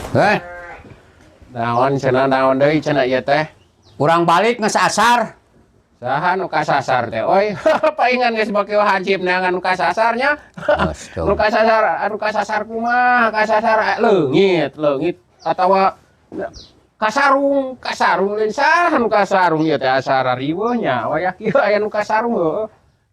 Heh, Naon cenah, naon deui cenah ieu teh? Urang balik, geus asar. Saha nu kasasar teh? Oi, paingan geus bake hansip neangan nu kasasarnya. Astaga. Nu kasasar, anu kasasar kumaha? Kasasar leungit, leungit atawa kasarung, kasarung lain saha nu kasarung ieu teh, asa riweuh nya. Wayah kieu aya nu kasarung, heueuh.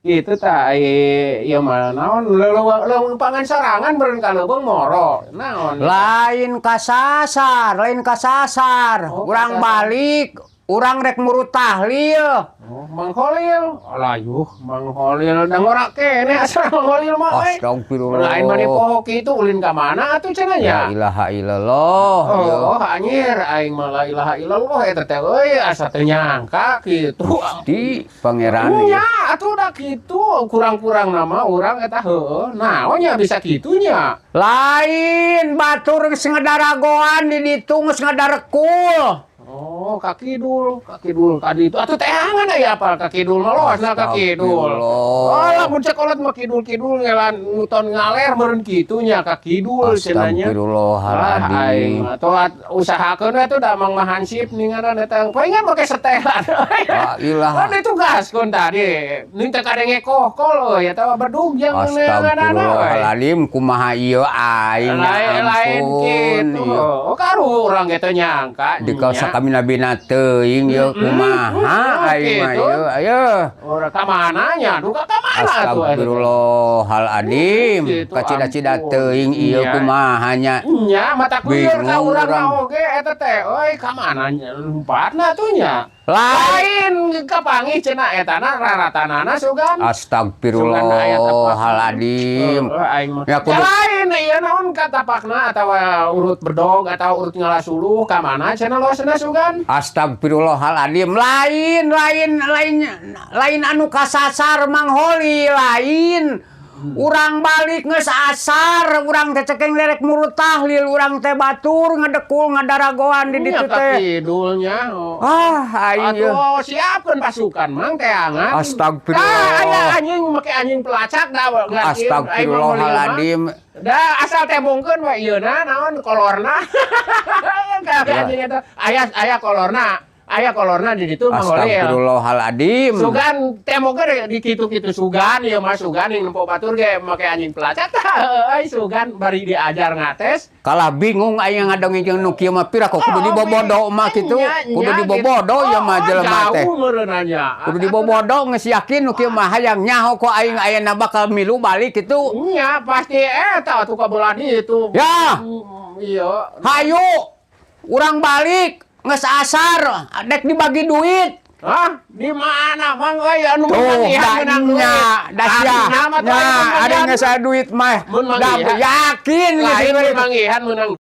Kitu tah, ieu mah naon, leuweung leuweung sorangan beureun ka leuweung moro. Naon? Lain kasasar, lain kasasar. Oh, Urang kasasar. balik, urang rek murut tahlil. Oh, Mang Kholil. Alayuh, Mang Kholil da ngora keneh asa Mang Kholil mah euy. Astagfirullah. Lain mah poho kitu, ulin ka mana atuh cenah Ya nya? ilaha illallah. Oh, anjir, aing mah la ilaha illallah eta teh euy, asa teu nyangka kitu. Di pangeran ieu. Nya, atuh da kitu, kurang-kurang nama urang eta heueuh. Naon nya bisa kitu nya? Lain batur geus ngadaragoan di ditu, geus ngadarekul. Oh, ka kidul, ka kidul ka ditu. Atuh teangan aya apal ka kidul mah, losna ka kidul. Astagfirullah. Oh, lamun cek kolot mah kidul-kidul ngelan muton ngaler meureun kitu nya, ka kidul cenah nya. Lah, aing Astagfirullahaladzim. Mah tuh usahakeun we tuh da Mang mah hansip ninganan eta. Palingan make setelan. La ilaha. Kan ditugaskeun tadi. Ning teh kadenge kohkol euy eta bedug jeung neanganana euy. Astagfirullahaladzim, kumaha ieu aing, ya Lain lain ampun kitu. ieu. Oh, karu urang ge teu nyangka. Di kaosa kami nabina teuing ieu, kumaha aing mah gitu. Ieu ayo. Ora ka mana nya? Duka ka mana atuh eta teh? Astagfirullahaladzim. Gitu, Kacida-cida ampun. teuing ieu, kumaha nya? Nya, mata kulieur ka Bingung urang urang. mah oge eta teh euy, ka mana nya lompatna tuh nya? Lain. Lain kapanggih cenah etana raratanana sugan. Astagfirullahaladzim. Heeh, aing mah. Ya, kudu- Ya, lain ieu naon katapakna atawa urut bedog atau urut ngalasuluh ka mana cenah losna sugan? Astagfirullahaladzim, lain lain lain lain anu kasasar, Mang Holi, lain. Urang balik geus asar, urang teh cekeng derek murut tahlil, urang teh batur ngedekul ngadaragoan di ditu Nya teh. Kidulnya. Oh. Ah, aing ieu. Atuh siapkeun pasukan, Mang, teangan. Astagfirullah. Tah, aya anjing, make anjing pelacak da. Astagfirullahaladzim. Da asal tembongkeun we ieu na naon kolorna. Kabeh anjing eta aya aya kolorna. Aya kolorna di ditu, Mang Holil. Astagfirullahaladzim. Sugan tembongkeun di kitu-kitu sugan ieu mah, sugan yang nempo batur ge make anjing pelacak tah euy, sugan bari diajar ngates. Kalah bingung aing ngadongeng jeung nu kieu mah, pira kok kudu dibobodo mah kitu. Kudu dibobodo ieu mah jelema teh. Jauh meureun nya. Kudu dibobodo, geus yakin nu kieu mah hayang nyaho kok aing ayeuna bakal milu balik kitu. Nya pasti eta atuh ka belah ditu. Ya. Iya. Hayu urang balik, geus asar, dek dibagi duit. Hah? Di mana, Mang euy, anu Tuh, manggihan da menang duit? nya, da sia. Artina mah tuh Nya, aya ada manggihan. geus aya duit mah. Mun Da manggihan. yakin geus Lain duit. mun manggihan menang.